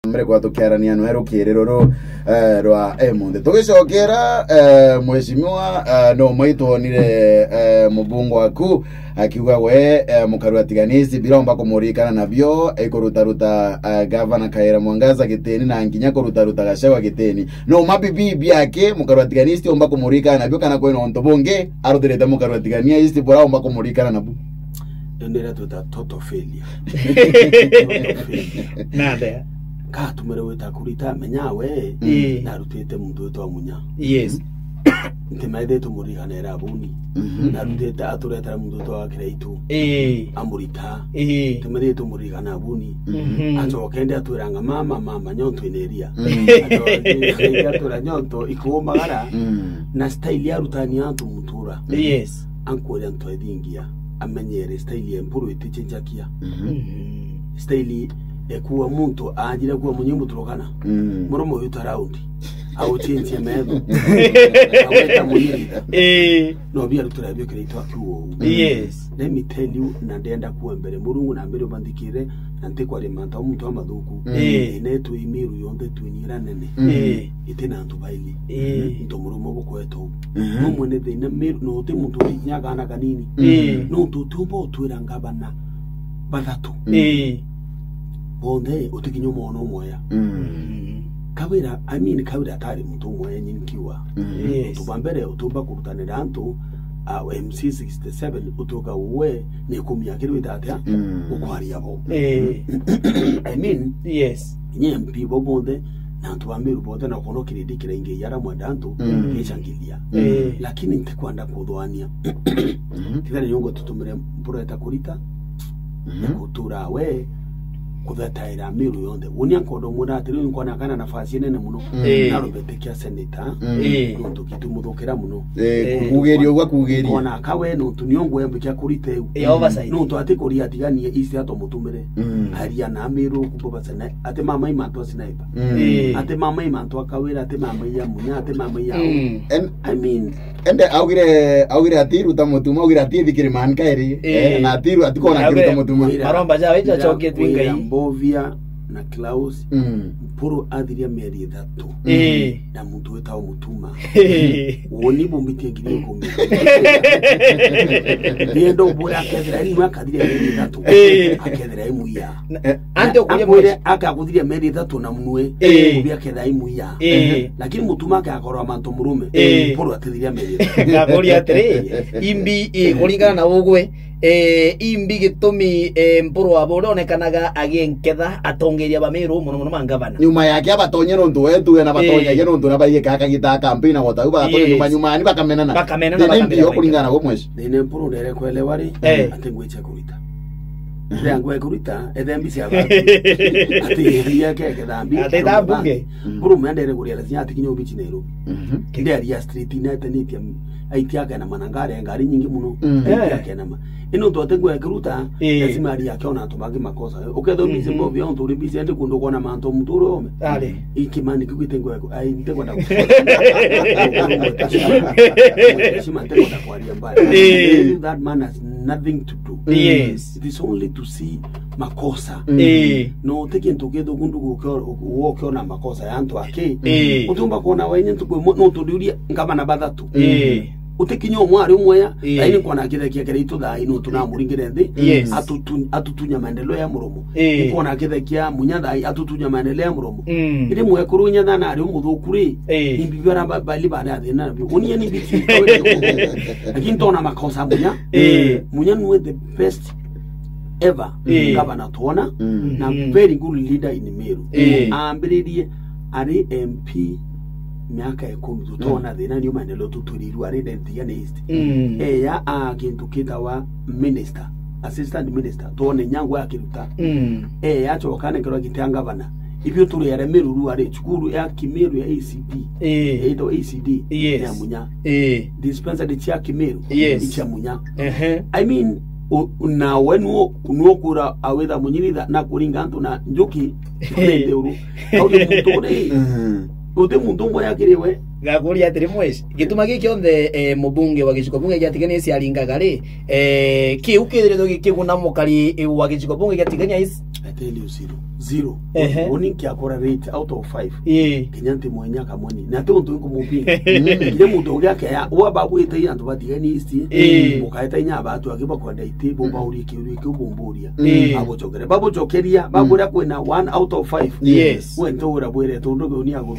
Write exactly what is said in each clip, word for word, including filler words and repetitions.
mbere kwa tukiarania nwe rukiri ruru, eh, rwa, eh, munthi. Tugicokera, eh, mheshimiwa, eh, no mwe itwonire, eh, mubunge waku akiuga we, eh, mukaru atiganisi biromba kumurikana nabio, ikurutaruta, eh, gavana Kawira Mwangaza gitini na nginya kurutaruta Gachagua gitini. No mabibi biake mukaru atiganisi omba kumurikana nabio kana kwina untu bungi arutirite mukaru atiganisi bura omba kumurikana nabu. Iyo ndio iria twita total failure. Total failure. Nathea. Katumire wita kurita menya we, ii, narutite muntu witwa Munya. Yes. Ntimaithite murigana era abuni. Mhm. Narutite aturetera muntu witwa Kiraitu. Ii. Amurita. Ii. Ntimaithite murigana abuni. Mhm. Acoke ndi atwiranga, "Mama, mama, nyonto ineria." Mm. Acoke ndi atwira, "Nyonto ikuumagara." Mm. Na style ya arutani antu mutura. Yes. Ankwire antu ethingia, amenyere style ya mpuru iticenjakia. Mhm. Mhm. Style ekuwa muntu anjire kuwa munyi muturukana. Mm. Murume uyu ta round. Auchinchie metho. Aweta munyirita. Eh. No bia rutura bio kire itwa kiwo. Yes. Let me tell you, na ndenda kuwa mbere Murungu na mbere ubanthikire, na ntikwaria mantu a muntu amathuku. Mm. Eh. Ine twi miru yonthe twinyira nene. Mm. Eh. Iti na antu baili. Eh. Nto murume bukweta u. Mhm. No mwene thina miru, no uti muntu uri kinya kana kanini. Mm. Eh. No uti utiumba utwira ngabana bathatu. Mm. Eh. Bonthe utikinya umwona umwea. Mm. Mm. Kawira, I mean, Kawira atari muntu umwea nyini kiwa. Mm. Yes. Utu ba mbere utumba kurutanira antu, uh, M C sixty-seven utuka uwe ni kumia kiri wita atia? Mm. Ukwaria bo. Eh. I mean, yes. Nye M P bo bonthe, na antu ba Meru bonthe, na kono kirindi kiraingi yara mwenda antu, mm, gichangilia. Mm. Eh. Lakini ntikwenda kuthwania. Mhm. Tigari yongo tutumire mpureta kurita, mhm, ya kutura we, kuthetaira Meru yonthe. Unia nkondo mwira atiri, nkona kana nafasi nene muno. Mm. Eh. Na rubete kia senator, mm, eh, nontu gitumuthukira muno. Eh, eh, kugeria ugwa kugeria. Nkona kawe nontu nio ngwembe kia kurita eu. Eh, oversight. Nontu ati kuria atiganie isi ato mutumire. Mm. Aria na Meru kubo basene. Ati mama imantu a sniper. Mm. Eh. Ati mama imantu a Kawira, ati mama iya Munya, ati mama iya. Mm. En- I mean, ende augire, augire ati ruta mutuma, augire ati thikiri man kairi. Eh. Eh, na ati ru-, ati kona kiruta mutuma. Maromba ja weja choke twingai. Mbovia na Klaus. Mm. Mpuru athiria mieri ithatu. Eh. Na muntu wetagwo Mutuma. Eh. Woni bumbitie ngiri ikumi. Ndienda ubure akethira ni akathiria mieri ithatu. Eh. Akethira imuya. Na, eh, ante ukuria akwire mwezi. Akakuthiria mieri ithatu na munwe. Eh. Ubia akethira imuya. Eh. Lakini Mutuma akakorwa mantu murume. Eh. Mpuru atithiria mieri ithatu. Ngakuria atiri, yes, imbi, eh, kuringana na ugwe, eh, imbi gitumi, eh, Mpuru abo uria onekanaga aginketha atongeria ba Meru mono mono ma ngavana. Nyuma yake abatonye nontu wetu we na batonye, eh, nontu na baige kaka gita campaign na gota, uba batonye, yes, nyuma, nyuma ni bakamenana. Bakamenana, thina imbi yo bakamenana. Kuringana na gwe mwezi. Thina Mpuru ndere kwelewa ri, eh, ati ngwiche kurita. Ria ngwe kurita, ethe mbi cia bangi. Ati ria ke ketha mbi. Ati tha mbunge. Mm. Mpuru mendere kuria lazima ati kinya ubichi Nairobi. Mhm. Kende aria street na etanitia aiti yake na manangare ngari nyingi muno. Mm. Aiti yake na ma-, ino ntu ate ngwe kuruta, eh, lazima aria akiona antu bangi makosa. Uketha ubizi, mhm, mbovi ya untu uri bizi ende kundu kuona mantu muntu uri ome. Ari. Iki mani kigwite ngwe ku-, ai, nte kwenda ku-, shima nte kwenda kwaria mbaya. Eh. That man has nothing to do. Yes. It is only to see makosa. Mm. Eh. No, ti kintu kithuku ndugu ukio-, ukiona makosa ya antu aki. Eh. Utumba kuona wenye ntuku imwe, no tudiuria ngavana bathatu. Eh. Utikinya umwe ari umwe ya, eh, lakini nkona kithekia kiri itu thai no tunamuringire nthi. Yes. Atutu-, atutunya maendeleo ya murumo. Eh. Nkona kithekia Munya thai atutunya maendeleo ya murumo. Mm. Iri mwekuru nya thana ari umuthuku ri, eh, imbi bara ba-, bali bara athina nabio. Unia ni biti. Lakini tona makosa Munya. Eh. Munya nwe the best ever, eh, gavana twona, mm, na, mm, very good leader in Meru. Eh. Ambiririe ari M P miaka ikumi, tutona, mm, thina niyo maendeleo tutwirirwe ari Tigania East. Mm. Eya a kintu kitawa minister, assistant minister, twone nyangu akiruta. Mm. Eya acoka anekerwa giti a gavana. Ibio turi are Meru ru ari cukuru ya Kimeru ya A C D. Eh. Yaitwa A C D, yes, ya Munya. Eh. Dispensary cia Kimeru, yes, icia Munya. Ehe. I mean, u-, nawe nuo, nuo kura awitha munyiritha na kuringa antu na njuki nthuru. Au ni muntu uri. Mhm. Uti muntu umwe yakiriwe. Ngakuria atiri, mwezi, gituma giki kionthe, eh, mubunge wa gicigo bunge gia Tigania East aringaga ri, eh, kiu kithiritwe gikiguna mukari, eh, wa gicigo bunge gia Tigania East? I tell you, Siro. Zero. Ehe. Uni nkiakora rate out of five. Ii. Kinya nti mwenya kamwe ni. Na ti untu nkumupinga. Kinya muntu ungi akeya, wa babu ite antu batigani ici. Ii. Ukaeta inya abatu aki bakwenda iti, bo baurie kiuria kiu bumburia. Ii. Babucokeria. Babucokeria, babura kwina one out of five. Yes. We nti ura bwire tundu biu ni aguru.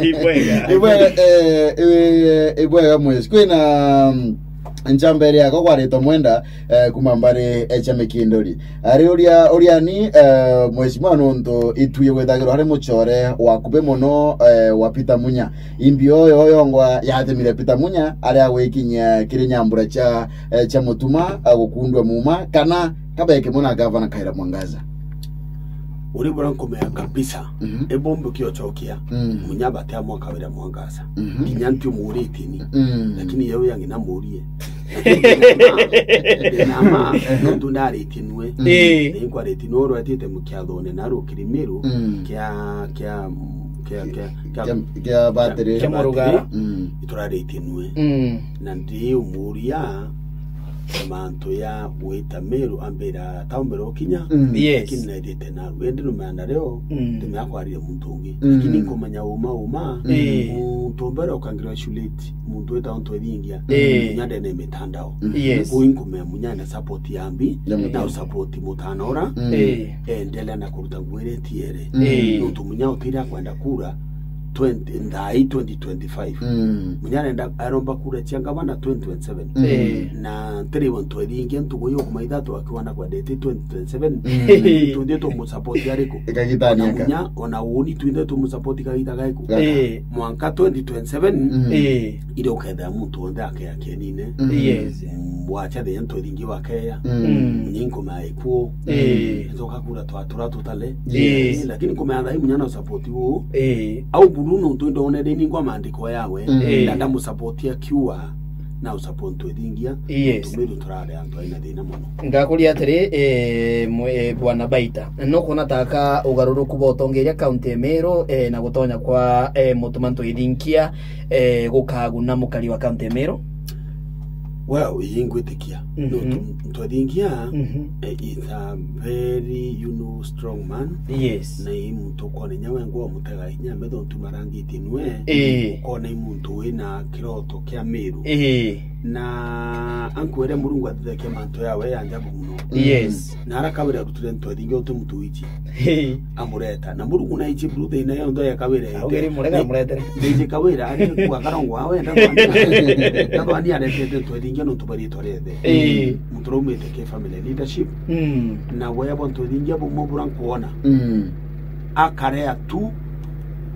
Ibwega. Ibwega, eh, eh, ibwega mwezi. Kwina, mm, ncamba iri yako kwaritwa mwenda, eh, kuma mbari, eh, cia Mikinduri. Ari uria, uria ni, eh, mheshimiwa nontu itwi gwithagirwa ari mucore wa kubi muno, eh, wa Peter Munya. Imbi oyo oyongwa yathimire Peter Munya aria gwikinyia kiri nyambura cia, eh, cia Mutuma, eh, gukundwa Muma, kana kabe kimwe na gavana Kawira Mwangaza. Uri bura nkumea kabisa. Mhm. Ebombe kiochokia. Mm. Munya batia mwaka Kawira Mwangaza. Mhm. Kinya ntiumuritie ni. Mm. Lakini yeu yangi namurie. Ndinama, nontu ndaritie nue. Ii. Ni nkwariti nue urwetite mukiathone na rukiri Miru, mm, kia, kia, kia, kia, kia, kia, kia battery. Kia Murugara. Mm. Ituraritie nue. Mm. Na ndi umuria mantu ya gwita Miru ambira taumbira ukinya. Mm. Yes. Lakini naithite naru. Indi numea nario, mm, ndimea kwaria muntu ungi. Mm. Lakini nkumenya uma uma, ii, muntu mbere ukangirwa shuleti. Muntu witagwa Ntwethingia, ii, Munya ndene mitandao. Mm. Yes. Kuu inkumea Munya na support ya mbi, ya mbi, na support mutana ura, mm, ii, endelea na kuruta nguo iria itiere. Mm. Ii. Nontu Munya utire akwenda kura twenty, nthai twenty twenty-five. Mm. Munya arenda, aromba kura cia ngavana twenty twenty-seven. Mm. Ii. Na ntiri wa Ntwethingia ntugu yo kuma ithatu akiwa na kwendete twenty twenty-seven. Mm. Tuthie tumusupport ariku? Ikagitania. Ona ka Munya, ona uni tuthie tumusupport kagita gaiku? Gaka. Ii. Mwanka twenty twenty-seven, mm, ii, ire ukethira muntu wonthe akeya kienine. Mm. Yes. Mm, wacha the ento thingi wakeya. Mm. Mm. Ninko maikuo. Ii. Nzoka kura twa tura tutale. Yes. Ii, lakini kumea thai Munya na support wo. Ii. Au buru nontu ndonere ningwa maandiko yawe. Mm. Ii. Ndanda musupport akiwa na usupport ntwethingia. Yes. Tumiru turare antu aina thina mono. Ngakuria atiri, eh, mwe-, eh, Bwana Baita, no kuona taka ugaruruku bwa utongeria kaunti ya Meru, eh, na gutonya kwa, eh, Mutuma Ntwethingia, eh, gukaguna mukari wa kaunti ya Meru? Well, ii ngwitikia. Mhm. Nontu Ntwethingia, mhm, eh, is a very, you know, strong man. Yes. Na i muntu ukona inya we ngwa mutega inya metho ntu marangitie nwe. Ii. Ukona i muntu wina kiroto kia Meru. Ii. Na ankwire Murungu athithagia mantu yawe ya njabu muno. Yes. Na ara Kawira arutire Ntwethingia uti muntu wiji. Ii. Amureta. Na Murungu na iji buru thina yonthe ya Kawira ite. Augire murega amuretere. Iji Kawira ari kwa karongo awe nda kwani. Nda kwani aretete Ntwethingia nontu baritwa riethe. Ii. Muntu raumite ki family leadership. Mm. Na we abo Ntwethingia bumwe bura nkwona. Mm. Akarea tu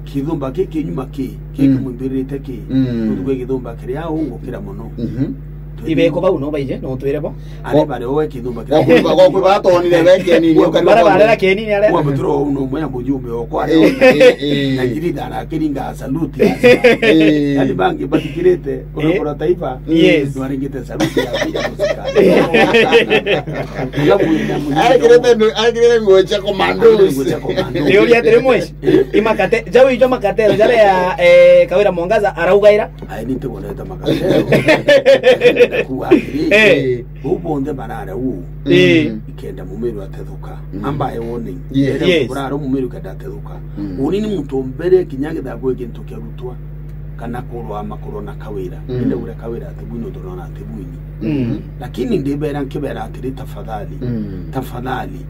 kithumba ki kinyuma ki, ki, mm, kimwimbirite ki. Mm. Nontu gwi kithumba kiria au gukira mono. Mhm. Ibeko bau no baije, no twire bo. Ari bare owe kithumba kiria. Gokwi batonire be kenini. Bara barera kenini are. Wa muturo uno mwe mujumbe okwa. Eh, eh, eh. Na ngiri dara kiringa salute. Eh. Yani bangi batikirite, eh, urokora taifa. Yes. Twaringite saruti ya kuja musika. Arekirete ndu-, arekirete nguo cia commandos. Arekirete nguo cia commandos. Riuria atiri mweshi. Imakate, jau ijo makatero jaria, eh, Kawira Mwangaza araugaira. Ai, ni ntigonete makatero. Ndakuga atiri, eh, bau bonthe barare uu. Eh. Ikenda mumiru atethuka. Mm. Ambaye warning. Yes. Yes. Kurare mumiru kenda atethuka. Mm. Uni ni muntu mbere kinya githagu gintu kia rutwa. Kana kurwa makuru na Kawira. Mm. Inde ure Kawira ati bwino ndurona ati bwini. Mm. Lakini ndibera nkibera atiri, tafadhali. Mm. Tafadhali.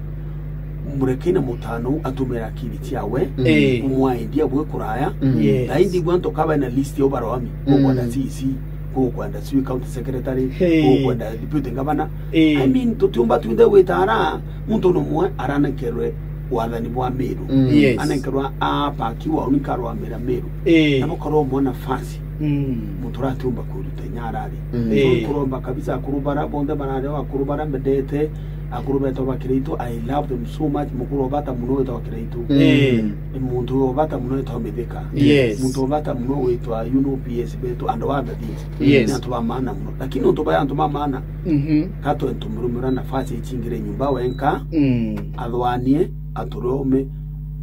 Murekei na mutano atumira akiri ciawe. Mm. Eh. Kumwa idea bwe kuraya. Mm. Yes. Na indi bwanto kabe na list ya ubaroami. Mm. Kukwenda C C, kukwenda sui county secretary, eh, kukwenda deputy governor. Eh. I mean, tutiumba twinthe gwitara muntu numwe aranekerwe wathani bwa Meru. Mm. Yes. Anenkerwa apakiwa uni karwamira Meru. Eh. Nabo karomwa nafasi. Mm. Muntu uratiumba kwiruta inya arari. Mm. Eh. So, kuromba kabisa akuru bara bonthe barare, akuru bara mbendete, akuru betu bakiraitu, I love them so much. Mukuru obata muno wetwa kiraitu. Mm. Eh. Muntu obata muno wetwa Mithika. Yes. Muntu obata muno wetwa, you know, P S betu, and other things. Yes. Ni antu ba maana muno. Lakini untu ba antu ba maana, mhm, katwe ntumurumira nafasi ichingire nyumba wenka, mm, athwanie aturome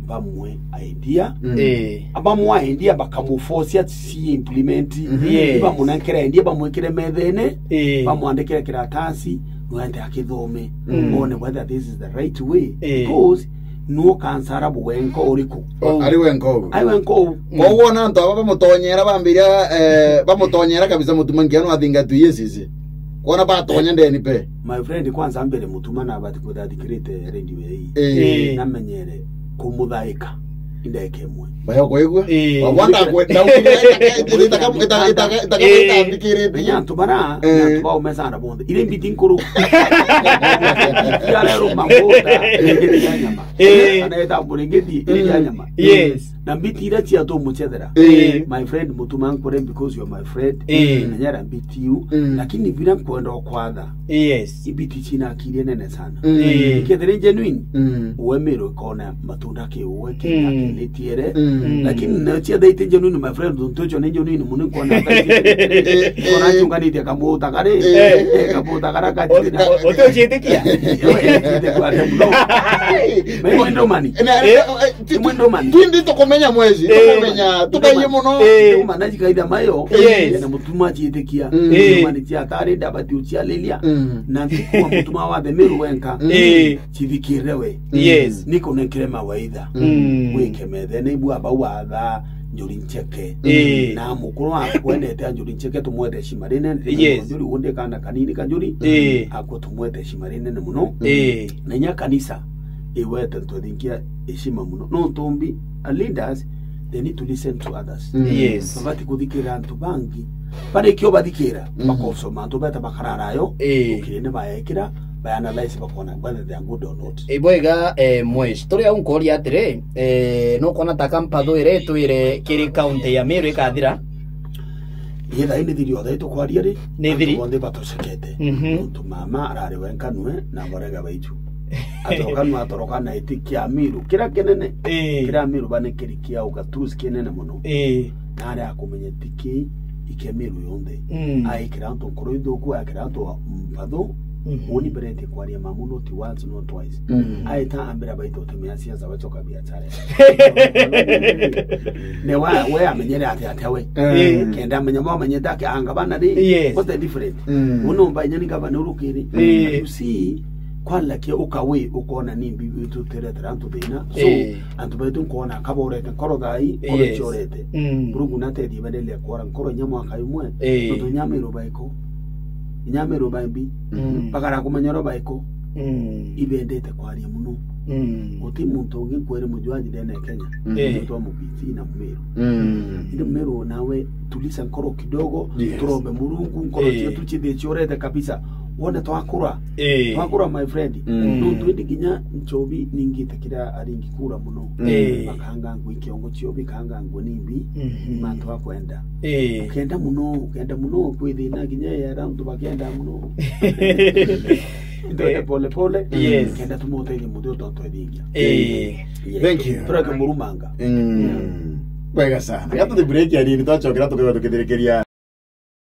bamwe idea. Mm. Eh. Bamwe idea bakamuforce si implement. Mhm. Yes. Bamunenkere idea, bamwikire methene, eh, bamwandikire kiratasi, nwende akithome. Mm. One whether this is the right way. Eh. Because nu ukansara bwenka uriku? O, ari wenka ugu. Ari wenka ugu. Koguo ona antu aba bamutonyera bambiria, eh, bamutonyera kabisa, Mutuma nkia no athinga tu, yes, yes. Kwona batonya ndeni pe. My friend, kwanza mbere Mutuma na bati kwitha athikirite radio ya ii. Eh. Eh. Namenyere kumuthaika indeke imwe. Bayo kwigua? Eh. Wagwanda kwe, na ukire itaka, itaka, itaka, itaka, itaka, Eh. itaka, itaka, Menya antu bara, Eh. na antu bao mesana bonthe. Ire mbiti nkuru. Kia rero maguta, ire ya nyama. Eh. Kana eta murengeti, ire ya Mm. nyama. Yes. Na mbiti ira cia tu muchethera. Eh. My friend, Mutuma nkore because you are my friend. Eh. Na nyara mbiti you. Mm. Lakini bila nkwenda kwatha. Yes. Ibiti cina akiri nene sana. Mm. Eh. Kethire genuine. Mm. Uwe mero ikona matunda ke uwe ke Mm. ke nitiere. Mm. Lakini na cia daite genuine, my friend, ntocho ni genuine muno, nkona. Eh, eh. Kona chunganite kamuta kare. Eh. Eh, kamuta kara kati. O-, o-, utuciitikia? Ewe, itikia kwa dem, no. Mimi ndo mani. Na, Eh. eh, ti-, Imwe ndo mani. Twindi tukumenya mwezi, Eh. tukumenya, tukaiye muno. Eh. Ndio maana jikaitha mayo. Yes. Na Mutuma ciitikia. Mm. Eh. Ndio maana cia atari ndabati ucialilia. Mm. Na ntiku wa Mutuma wa the miru wenka. Mm. Eh. Cithikire we. Yes. Niko nenkere mawaitha. Mm. Wike methe, ni bua bau watha njuri ncheke. Eh. Na mukuru akwendete a njuri ncheke, tumwete heshima rinene. Yes. Njuri undi kana kanini kanjuri. Eh. Akwo tumwete heshima rinene muno. Eh. Na inya kanisa iwete ntwethinkia heshima muno. No tumbi, a leaders, they need to listen to others. Mm. Yes. Mabati kuthikira antu bangi. Bari kio bathikira, Mm. bakosoma antu beta bakararayo. Eh. Ukirene baekira, ba analyze bakona whether they are good or not. Ibwega, eh, mwesh. Turi au nkoria atiri, eh, nukona ta kampathu ire twire kiri county ya Meru ikathira? Ii thaa ii ni thiri, o thaa ii tukwaria ri, Ni thiri. Antu bonthe batoshekete. Mhm. Nontu mama arari wenka nwe na borega baichu. Atoroka nwe, atoroka na iti kia Meru. Kira kinene, Ii. kira Meru bane kiri kia ugatuzi kinene muno. Ii. Na aria akumenya ti ki, ikia Meru yonthe. Mm. Aikira antu nkoro inthuku, aikira antu mpathu. Mhm. Uni mberetie kwaria mamu not once, not twice. Mm. Aita ambira baitu utemea siasa, wachoka biashara. Ne wa, we amenyere ati ati we. Mm. Kenda amenya mo amenyete ake anga bana ri. Yes. What's the difference? Mm. Uno mba inyani gavana urukiri. Mm. You see, kwa lakia ukawe ukona ni mbi tuteretera antu thina. So, Eh. antu baitu nkona kaborete nkoro thai, nkoro Yes. ichorete. Mm. Murungu natethie baendelee kwora nkoro inya mwaka imwe. Eh. Nontu inya Meru baiko. Inya Meru baimbi. Mm. Bagara kumenya oro baiko. Mm. Ibendete kwaria muno. Mm. Guti muntu ungi nkwere mujwaji ndene Kenya. Mm. Eh. Muntu wa Mubiti na Mumeru. Mm. Indi Mumeru nawe tuliza nkoro kidogo, Yes. turombe Murungu, nkoro Eh. cietu chithe chiorete kabisa. Wone twakura. Eh. Twakura, my friend. Mm. Nontu indi kinya nchobi ningite kiria aringi kura muno. Eh. Bakanga ngui kiongo chio, bikanga ngui nimbi, Mhm. mantu akwenda. Eh. Ukenda muno, ukenda muno, kwithina kinya ya antu bakenda muno. Ndio Eh. pole pole, Yes. kenda tumuteithie muthe utotoe thingia. Eh. Yes. Thank you. Tureke murumanga. Mm. Wega sana. Gatu the break ya nini, twachokera tukigwa tukithirikiria.